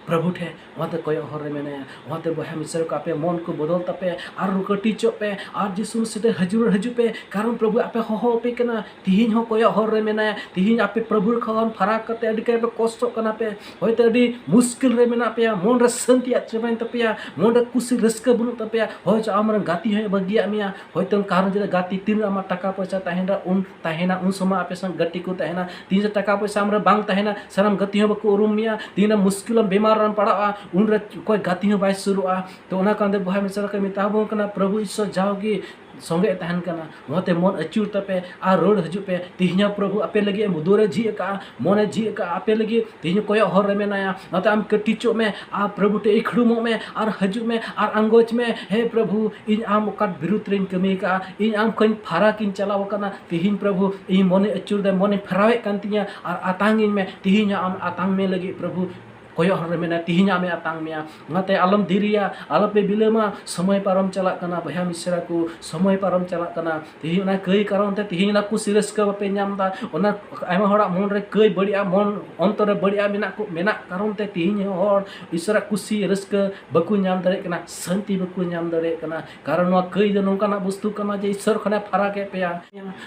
ᱯᱨᱚᱵᱷᱩ ᱴᱷᱮᱱ, ᱚᱱᱟᱛᱮ ᱠᱚᱭᱚᱜ ᱦᱚᱨ ᱨᱮ ᱢᱮᱱᱟᱭᱟ᱾ ᱚᱱᱟᱛᱮ ᱵᱚᱭᱦᱟ ᱢᱤᱥᱨᱟ ᱠᱚ, ᱟᱯᱮ ᱢᱚᱱ ᱠᱚ ᱵᱚᱫᱚᱞ ᱛᱟᱯᱮ ᱟᱨ ᱠᱟᱹᱴᱤᱡᱚᱜ ᱯᱮ ᱟᱨ ᱡᱤᱥᱩ ᱢᱟᱥᱤ ᱴᱷᱮᱱ ᱦᱤᱡᱩᱜ, ᱦᱤᱡᱩᱜ ᱯᱮ, ᱠᱟᱨᱚᱱ ᱯᱨᱚᱵᱷᱩ ᱟᱯᱮ ᱦᱚᱦᱚ ᱟᱯᱮ ᱠᱟᱱᱟ᱾ ᱛᱤᱦᱤᱧ ᱦᱚᱸ ᱠᱚᱭᱚᱜ ᱦᱚᱨ ᱨᱮ ᱢᱮᱱᱟᱭᱟ᱾ ᱛᱤᱦᱤᱧ ᱟᱯᱮ ᱯᱨᱚᱵᱷᱩ ᱠᱷᱚᱱ ᱯᱷᱟᱨᱟᱠ ᱠᱟᱛᱮ ᱟᱹᱰᱤ ᱠᱟᱡᱟᱠ ᱯᱮ ᱠᱚᱥᱴᱚᱜ ᱠᱟᱱᱟ ᱯᱮ, ᱦᱚᱭᱛᱳ ᱟᱹᱰᱤ ᱢᱩᱥᱠᱤᱞ ᱨᱮ ᱢᱮᱱᱟᱜ ᱯᱮᱭᱟ, ᱢᱚᱱ ᱨᱮ ᱥᱟᱹᱱᱛᱤ ᱟᱫ ᱪᱟᱵᱟᱭᱮᱱ ᱛᱟᱯᱮᱭᱟ, ᱢᱚᱱ ᱨᱮ ᱠᱩᱥᱤ ᱨᱟᱹᱥᱠᱟᱹ ᱵᱟᱹᱱᱩᱜ ᱛᱟᱯᱮᱭᱟ, ᱦᱚᱭᱛᱳ ᱟᱢᱨᱮᱱ ᱜᱟᱛᱮ ᱦᱚᱸᱭ ᱵᱟᱹᱜᱤᱭᱟᱜ ᱢᱮᱭᱟ, ᱦᱚᱭᱛᱳ ᱠᱟᱨᱚᱱ ᱪᱮᱫᱟᱜ ᱜᱟᱛᱮ ᱛᱤᱱ ᱨᱮ ᱟᱢᱟᱜ ᱴᱟᱠᱟ ᱯᱚᱭᱥᱟ ᱛᱟᱦᱮᱱᱟ, ᱩᱱ ᱛᱟᱦᱮᱱᱟ, ᱩᱱ ᱥᱚᱢᱚᱭ ᱟᱯᱮ ᱥᱟᱶ ᱜᱟᱛᱮ ᱠᱚ ᱛᱟᱦᱮᱱᱟ᱾ ᱛᱤᱱ ᱨᱮ ᱴᱟᱠᱟ ᱯᱚᱭᱥᱟ ᱟᱢᱨᱮ ᱵᱟᱝ ᱛᱟᱦᱮᱱᱟ, ᱥᱟᱱᱟᱢ ᱜᱟᱛᱮ ᱦᱚᱸ ᱵᱟᱠᱚ ᱩᱨᱩᱢ ᱢᱮᱭᱟ, ᱛᱤᱱ ᱨᱮ ᱢᱩᱥᱠᱤᱞ ᱟᱢ ᱵᱮᱢᱟᱨ ᱨᱮᱢ ᱯᱟᱲᱟᱜᱼᱟ, ᱩᱱ ᱨᱮ ᱚᱠᱚᱭ ᱜᱟᱛᱮ ᱦᱚᱸ ᱵᱟᱭ ᱥᱩᱨᱩᱜᱼᱟ᱾ ᱛᱚ ᱚᱱᱟ ᱠᱟᱨᱚᱱ ᱛᱮ ᱵᱚᱭᱦᱟ ᱢᱤᱥᱨᱟ ᱠᱚ ᱢᱮᱛᱟ ᱵᱚᱱ ᱠᱟᱱᱟ, ᱯᱨᱚᱵᱷᱩ ᱤᱥᱥᱚᱨ ᱡᱟᱣᱜᱮ ᱥᱚᱸᱜᱮ ᱛᱟᱦᱮᱱ ᱠᱟᱱᱟ᱾ ᱚᱱᱟᱛᱮ ᱢᱚᱱ ᱟᱹᱪᱩᱨ ᱛᱟᱯᱮ ᱟᱨ ᱨᱩᱣᱟᱹᱲ ᱦᱤᱡᱩᱜ ᱯᱮ᱾ ᱛᱮᱦᱮᱧ ᱦᱚᱸ ᱯᱨᱚᱵᱷᱩ ᱟᱯᱮ ᱞᱟᱹᱜᱤᱫ ᱢᱩᱫᱩᱨᱮ ᱡᱷᱤᱡ ᱟᱠᱟᱫᱼᱟ, ᱢᱚᱱᱮ ᱡᱷᱤᱡ ᱟᱠᱟᱫᱼᱟ ᱟᱯᱮ ᱞᱟᱹᱜᱤᱫ᱾ ᱛᱮᱦᱮᱧ ᱠᱚᱭᱚᱜ ᱦᱚᱨ ᱨᱮ ᱢᱮᱱᱟᱭᱟ᱾ ᱚᱱᱟᱛᱮ ᱟᱢ ᱠᱟᱹᱴᱤᱡᱚᱜ ᱢᱮ ᱟᱨ ᱯᱨᱚᱵᱷᱩ ᱴᱷᱮᱱ ᱤᱠᱷᱲᱩᱢᱚᱜ ᱢᱮ ᱟᱨ ᱦᱤᱡᱩᱜ ᱢᱮ ᱟᱨ ᱟᱸᱜᱚᱪ ᱢᱮ, ᱦᱮ ᱯᱨᱚᱵᱷᱩ, ᱤᱧ ᱟᱢ ᱚᱠᱟ ᱵᱤᱨᱩᱫᱷ ᱨᱮᱧ ᱠᱟᱹᱢᱤ ᱟᱠᱟᱫᱼᱟ, ᱤᱧ ᱟᱢ ᱠᱷᱚᱱ ᱯᱷᱟᱨᱟᱠ ᱤᱧ ᱪᱟᱞᱟᱣ ᱟᱠᱟᱱᱟ᱾ ᱛᱮᱦᱮᱧ ᱯᱨᱚᱵᱷᱩ, ᱤᱧ ᱢᱚᱱᱮ ᱟᱹᱪᱩᱨ ᱫᱟ, ᱢᱚᱱᱮ ᱯᱷᱮᱨᱟᱣᱮᱫ ᱠᱟᱱ ᱛᱤᱧᱟ ᱟᱨ ᱟᱛᱟᱝ ᱤᱧ ᱢᱮ᱾ ᱛᱮᱦᱮᱧ ᱦᱚᱸ ᱟᱢ ᱟᱛᱟᱝ ᱢᱮ ᱞᱟᱹᱜᱤᱫ ᱯᱨᱚᱵᱷᱩ ᱠᱚᱭᱚᱜ ᱦᱚᱨ ᱨᱮ ᱢᱮᱱᱟᱭᱟ, ᱛᱤᱦᱤᱧ ᱟᱢᱮ ᱟᱛᱟᱝ ᱢᱮᱭᱟ᱾ ᱚᱱᱟᱛᱮ ᱟᱞᱚᱢ ᱫᱮᱨᱤᱭᱟ, ᱟᱞᱚᱯᱮ ᱵᱤᱞᱚᱢᱟ᱾ ᱥᱚᱢᱚᱭ ᱯᱟᱨᱚᱢ ᱪᱟᱞᱟᱜ ᱠᱟᱱᱟ ᱵᱚᱭᱦᱟ ᱢᱤᱥᱨᱟ ᱠᱚ, ᱥᱚᱢᱚᱭ ᱯᱟᱨᱚᱢ ᱪᱟᱞᱟᱜ ᱠᱟᱱᱟ᱾ ᱛᱤᱦᱤᱧ ᱚᱱᱟ ᱠᱟᱹᱭ ᱠᱟᱨᱚᱱ ᱛᱮ ᱛᱤᱦᱤᱧ ᱚᱱᱟ ᱠᱩᱥᱤ ᱨᱟᱹᱥᱠᱟᱹ ᱵᱟᱯᱮ ᱧᱟᱢ ᱮᱫᱟ᱾ ᱚᱱᱟ ᱟᱭᱢᱟ ᱦᱚᱲᱟᱜ ᱢᱚᱱ ᱨᱮ ᱠᱟᱹᱭ ᱵᱟᱹᱲᱤᱡᱼᱟ, ᱢᱚᱱ ᱚᱱᱛᱚᱨ ᱨᱮ ᱵᱟᱹᱲᱤᱡᱼᱟ ᱢᱮᱱᱟᱜ ᱠᱚ, ᱢᱮᱱᱟᱜ ᱠᱟᱨᱚᱱ ᱛᱮ ᱛᱤᱦᱤᱧ ᱦᱚᱲ ᱤᱥᱚᱨᱟᱜ ᱠᱩᱥᱤ ᱨᱟᱹᱥᱠᱟᱹ ᱵᱟᱠᱚ ᱧᱟᱢ ᱫᱟᱲᱮᱭᱟᱜ ᱠᱟᱱᱟ, ᱥᱟᱱᱛᱤ ᱵᱟᱠᱚ ᱧᱟᱢ ᱫᱟᱲᱮᱭᱟᱜ ᱠᱟᱱᱟ᱾ ᱠᱟᱨᱚᱱ ᱱᱚᱣᱟ ᱠᱟᱹᱭ ᱫᱚ ᱱᱚᱝᱠᱟᱱᱟᱜ ᱵᱚᱥᱛᱩ ᱠᱟᱱᱟ ᱡᱮ ᱤᱥᱚᱨ ᱠᱷᱚᱱᱮ ᱯᱷᱟᱨᱟᱠ ᱮᱫ ᱯᱮᱭᱟ᱾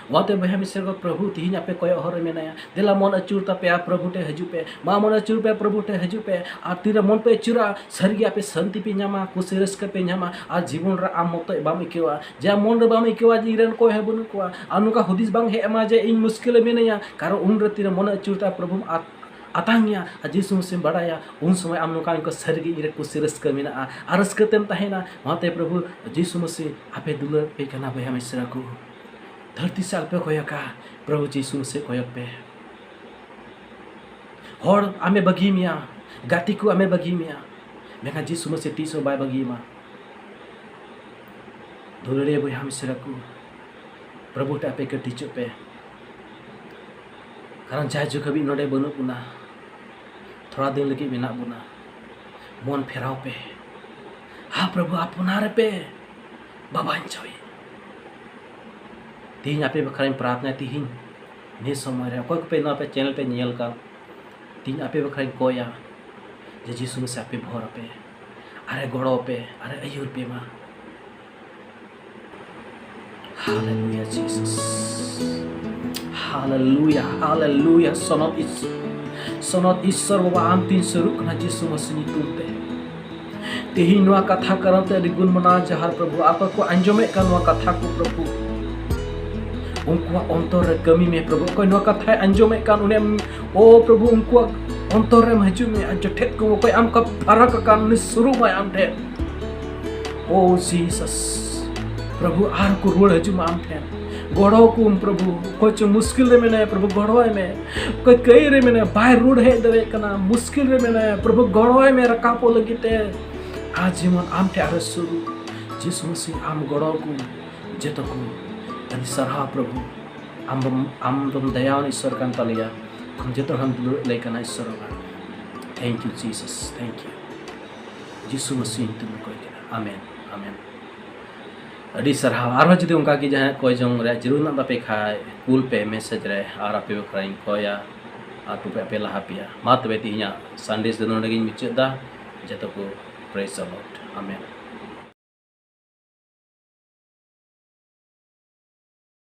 ᱚᱱᱟᱛᱮ ᱵᱚᱭᱦᱟ ᱢᱤᱥᱨᱟ ᱠᱚ, ᱯᱨᱚᱵᱷᱩ ᱛᱤᱦᱤᱧ ᱟᱯᱮ ᱠᱚᱭᱚᱜ ᱦᱚᱨ ᱨᱮ ᱢᱮᱱᱟᱭᱟ᱾ ᱫᱮᱞᱟ ᱢᱚᱱ ᱟᱹᱪᱩᱨ ᱛᱟᱯᱮᱭᱟ, ᱯᱨᱚᱵᱷᱩ ᱴᱷᱮᱱ ᱦᱤᱡᱩᱜ ᱯᱮ᱾ ᱢᱟ ᱢᱚᱱ ᱟᱹᱪᱩᱨ ᱯᱮ, ᱯᱨᱚᱵᱷᱩ ᱴᱷᱮᱱ ᱦᱤᱡᱩᱜ ᱯᱮ᱾ ᱟᱨ ᱛᱤᱨᱮ ᱢᱚᱱ ᱯᱮ ᱟᱹᱪᱩᱨᱟ, ᱥᱟᱹᱨᱤᱜᱮ ᱟᱯᱮ ᱥᱟᱱᱛᱤ ᱯᱮ ᱧᱟᱢᱟ, ᱠᱩᱥᱤ ᱨᱟᱹᱥᱠᱟᱹ ᱯᱮ ᱧᱟᱢᱟ᱾ ᱟᱨ ᱡᱤᱵᱚᱱ ᱨᱮ ᱟᱢ ᱢᱚᱛᱚᱡ ᱵᱟᱢ ᱟᱹᱭᱠᱟᱹᱣᱟ, ᱡᱮ ᱟᱢ ᱢᱚᱱ ᱨᱮ ᱵᱟᱢ ᱟᱹᱭᱠᱟᱹᱣᱟ ᱡᱮ ᱤᱧ ᱨᱮᱱ ᱚᱠᱚᱭ ᱦᱚᱸ ᱵᱟᱹᱱᱩᱜ ᱠᱚᱣᱟ᱾ ᱟᱨ ᱱᱚᱝᱠᱟ ᱦᱩᱫᱤᱥ ᱵᱟᱝ ᱦᱮᱡ ᱟᱢᱟ ᱡᱮ ᱤᱧ ᱢᱩᱥᱠᱤᱞ ᱨᱮ ᱢᱤᱱᱟᱹᱧᱟ, ᱠᱟᱨᱚᱱ ᱩᱱᱨᱮ ᱛᱤᱨᱮ ᱢᱚᱱᱮ ᱟᱹᱪᱩᱨ ᱛᱟᱭᱟ ᱯᱨᱚᱵᱷᱩᱢ ᱟᱛ-, ᱟᱛᱟᱝ ᱮᱭᱟ ᱟᱨ ᱡᱤᱥᱩ ᱢᱟᱥᱤᱢ ᱵᱟᱲᱟᱭᱟ, ᱩᱱ ᱥᱚᱢᱚᱭ ᱟᱢ ᱱᱚᱝᱠᱟ ᱤᱧ ᱠᱚ ᱥᱟᱹᱨᱤᱜᱮ ᱤᱧ ᱨᱮ ᱠᱩᱥᱤ ᱨᱟᱹᱥᱠᱟᱹ ᱢᱮᱱᱟᱜᱼᱟ ᱟᱨ ᱨᱟᱹᱥᱠᱟᱹ ᱛᱮᱢ ᱛᱟᱦᱮᱱᱟ᱾ ᱚᱱᱟᱛᱮ ᱯᱨᱚᱵᱷᱩ ᱡᱤᱥᱩ ᱢᱟᱥᱤ ᱟᱯᱮ ᱫᱩᱞᱟᱹᱲ ᱯᱮ ᱠᱟᱱᱟ ᱵᱚᱭᱦᱟ ᱢᱤᱥᱨᱟ ᱠᱚ᱾ ᱫᱷᱟᱹᱨᱛᱤ ᱥᱮᱫ ᱟᱞᱚᱯᱮ ᱠᱚᱭᱚᱜᱟ, ᱯᱨᱚᱵᱷᱩ ᱡᱤᱥᱩ ᱢᱟᱥᱤ ᱠᱚᱭᱚᱜ ᱯᱮ᱾ ᱦᱚᱲ ᱟᱢᱮ ᱵᱟᱹᱜᱤ ᱢᱮᱭᱟ, ᱜᱟᱛᱮ ᱠᱚ ᱟᱢᱮ ᱵᱟᱹᱜᱤ ᱢᱮᱭᱟ, ᱢᱮᱱᱠᱷᱟᱱ ᱡᱤᱥᱩ ᱢᱟᱥᱤ ᱛᱤᱥ ᱦᱚᱸ ᱵᱟᱭ ᱵᱟᱹᱜᱤ ᱟᱢᱟ᱾ ᱫᱩᱞᱟᱹᱲᱤᱭᱟᱹ ᱵᱚᱭᱦᱟ ᱢᱤᱥᱨᱟ ᱠᱚ, ᱯᱨᱚᱵᱷᱩ ᱴᱷᱮᱱ ᱟᱯᱮ ᱠᱟᱹᱴᱤᱡᱚᱜ ᱯᱮ᱾ ᱠᱟᱨᱚᱱ ᱡᱟᱭ ᱡᱩᱜᱽ ᱦᱟᱹᱵᱤᱡ ᱱᱚᱰᱮ ᱵᱟᱹᱱᱩᱜ ᱵᱚᱱᱟ, ᱛᱷᱚᱲᱟ ᱫᱤᱱ ᱞᱟᱹᱜᱤᱫ ᱢᱮᱱᱟᱜ ᱵᱚᱱᱟ᱾ ᱢᱚᱱ ᱯᱷᱮᱨᱟᱣ ᱯᱮ᱾ ᱦᱟ ᱯᱨᱚᱵᱷᱩ, ᱟᱯᱱᱟᱨ ᱯᱮ᱾ ᱵᱟᱵᱟᱧ ᱪᱟᱹᱭ᱾ ᱛᱤᱦᱤᱧ ᱟᱯᱮ ᱵᱟᱠᱷᱨᱟᱧ ᱯᱨᱟᱨᱛᱷᱱᱟᱭᱟ᱾ ᱛᱤᱦᱤᱧ ᱱᱤᱭᱟᱹ ᱥᱚᱢᱚᱭ ᱨᱮ ᱚᱠᱚᱭ ᱠᱚᱯᱮ ᱱᱚᱣᱟ ᱯᱮ ᱪᱮᱱᱮᱞ ᱯᱮ ᱧᱮᱞ ᱠᱟᱱ, ᱛᱤᱦᱤᱧ ᱟᱯᱮ ᱵᱟᱠᱷᱨᱟᱧ ᱠᱚᱭᱟ ᱡᱮ ᱡᱤᱥᱩ ᱢᱟᱥᱤ ᱟᱯᱮ ᱵᱷᱚᱨ ᱟᱯᱮ, ᱟᱨᱮ ᱜᱚᱲᱚ ᱟᱯᱮ, ᱟᱨᱮ ᱟᱹᱭᱩᱨ ᱯᱮ ᱢᱟ᱾ Hallelujah Jesus. Hallelujah, hallelujah. ᱥᱚᱱᱚᱛ ᱤᱥ-, ᱥᱚᱱᱚᱛ ᱤᱥᱥᱚᱨ ᱵᱟᱵᱟ, ᱟᱢ ᱛᱤᱧ ᱥᱩᱨᱩᱜ ᱠᱟᱱᱟ ᱡᱤᱥᱩ ᱢᱟᱥᱤ ᱧᱩᱛᱩᱢ ᱛᱮ᱾ ᱛᱮᱦᱮᱧ ᱱᱚᱣᱟ ᱠᱟᱛᱷᱟ ᱠᱟᱨᱚᱱ ᱛᱮ ᱟᱹᱰᱤ ᱜᱩᱱ ᱢᱟᱱᱟᱣ ᱡᱚᱦᱟᱨ ᱯᱨᱚᱵᱷᱩ, ᱟᱠᱚ ᱠᱚ ᱟᱸᱡᱚᱢᱮᱫ ᱠᱟᱱ ᱱᱚᱣᱟ ᱠᱟᱛᱷᱟ ᱠᱚ ᱯᱨᱚᱵᱷᱩ, ᱩᱱᱠᱩᱣᱟᱜ ᱚᱱᱛᱚᱨ ᱨᱮ ᱠᱟᱹᱢᱤ ᱢᱮ ᱯᱨᱚᱵᱷᱩ᱾ ᱚᱠᱚᱭ ᱱᱚᱣᱟ ᱠᱟᱛᱷᱟᱭ ᱟᱸᱡᱚᱢᱮᱫ ᱠᱟᱱ ᱩᱱᱤ, ᱳ ᱯᱨᱚᱵᱷᱩ, ᱩᱱᱠᱩᱣᱟᱜ ᱚᱱᱛᱚᱨ ᱨᱮᱢ ᱦᱤᱡᱩᱜ ᱢᱮ ᱟᱨ ᱡᱚᱴᱮᱫ ᱠᱚ, ᱚᱠᱚᱭ ᱟᱢ ᱠᱷᱚᱱ ᱯᱷᱟᱨᱟᱠ ᱟᱠᱟᱱ ᱩᱱᱤ ᱥᱩᱨᱩᱜ ᱢᱟᱭ ᱟᱢ ᱴᱷᱮᱱ᱾ ᱳ ᱡᱤᱥᱟᱥ, ᱯᱨᱚᱵᱷᱩ ᱟᱨ ᱠᱚ ᱨᱩᱣᱟᱹᱲ ᱦᱤᱡᱩᱜ ᱢᱟ ᱟᱢ ᱴᱷᱮᱱ᱾ ᱜᱚᱲᱚ ᱠᱚᱢ ᱯᱨᱚᱵᱷᱩ, ᱚᱠᱚᱭ ᱪᱚ ᱢᱩᱥᱠᱤᱞ ᱨᱮ ᱢᱮᱱᱟᱭᱟ ᱯᱨᱚᱵᱷᱩ ᱜᱚᱲᱚ ᱟᱭ ᱢᱮ᱾ ᱚᱠᱚᱭ ᱠᱟᱹᱭ ᱨᱮ ᱢᱮᱱᱟᱭᱟ, ᱵᱟᱭ ᱨᱩᱣᱟᱹᱲ ᱦᱮᱡ ᱫᱟᱲᱮᱭᱟᱜ ᱠᱟᱱᱟ, ᱢᱩᱥᱠᱤᱞ ᱨᱮ ᱢᱮᱱᱟᱭᱟ ᱯᱨᱚᱵᱷᱩ ᱜᱚᱲᱚ ᱟᱭ ᱢᱮ ᱨᱟᱠᱟᱵᱚᱜ ᱞᱟᱹᱜᱤᱫ ᱛᱮ᱾ ᱟᱨ ᱡᱮᱢᱚᱱ ᱟᱢ ᱴᱷᱮᱱ ᱟᱨᱦᱚᱸ ᱥᱩᱨᱩᱜ᱾ ᱡᱤᱥᱩ ᱢᱟᱥᱤ ᱟᱢ ᱜᱚᱲᱚ ᱠᱚ ᱡᱚᱛᱚ ᱠᱚ᱾ ᱟᱹᱰᱤ ᱥᱟᱨᱦᱟᱣ ᱯᱨᱚᱵᱷᱩ, ᱟᱢ ᱫᱚᱢ, ᱟᱢ ᱫᱚᱢ ᱫᱟᱭᱟᱣᱟᱱ ᱤᱥᱥᱚᱨ ᱠᱟᱱ ᱛᱟᱞᱮᱭᱟ᱾ ᱟᱢ ᱡᱚᱛᱚ ᱦᱚᱲᱮᱢ ᱫᱩᱞᱟᱹᱲ ᱞᱮ ᱠᱟᱱᱟ ᱤᱥᱥᱚᱨ ᱵᱟᱵᱟ᱾ Thank you, Jesus. Thank you. ᱡᱤᱥᱩ ᱢᱟᱹᱥᱤ ᱧᱩᱛᱩᱢ ᱨᱮ ᱠᱚᱭ ᱠᱟᱱᱟ᱾ ᱟᱢᱮᱱ᱾ ᱟᱢᱮᱱ᱾ ᱟᱹᱰᱤ ᱥᱟᱨᱦᱟᱣ᱾ ᱟᱨᱦᱚᱸ ᱡᱩᱫᱤ ᱚᱱᱠᱟ ᱜᱮ ᱡᱟᱦᱟᱸᱭᱟᱜ ᱠᱚᱭ ᱡᱚᱝ ᱨᱮᱭᱟᱜ ᱡᱟᱹᱨᱩᱲ ᱢᱮᱱᱟᱜ ᱛᱟᱯᱮ ᱠᱷᱟᱡ, ᱠᱩᱞ ᱯᱮ message ᱨᱮ, ᱟᱨ ᱟᱯᱮ ᱵᱟᱠᱷᱨᱟᱧ ᱠᱚᱭᱟ, ᱟᱨ ᱛᱚᱵᱮ ᱟᱯᱮ ᱞᱟᱦᱟ ᱯᱮᱭᱟ᱾ ᱢᱟ ᱛᱚᱵᱮ ᱛᱮᱦᱮᱧᱟᱜ Sunday ᱫᱚ ᱱᱚᱰᱮ ᱜᱤᱧ ᱢᱩᱪᱟᱹᱫ ᱮᱫᱟ᱾ ᱡᱚᱛᱚ ᱠᱚ praise the Lord. ᱟᱢᱮᱱ᱾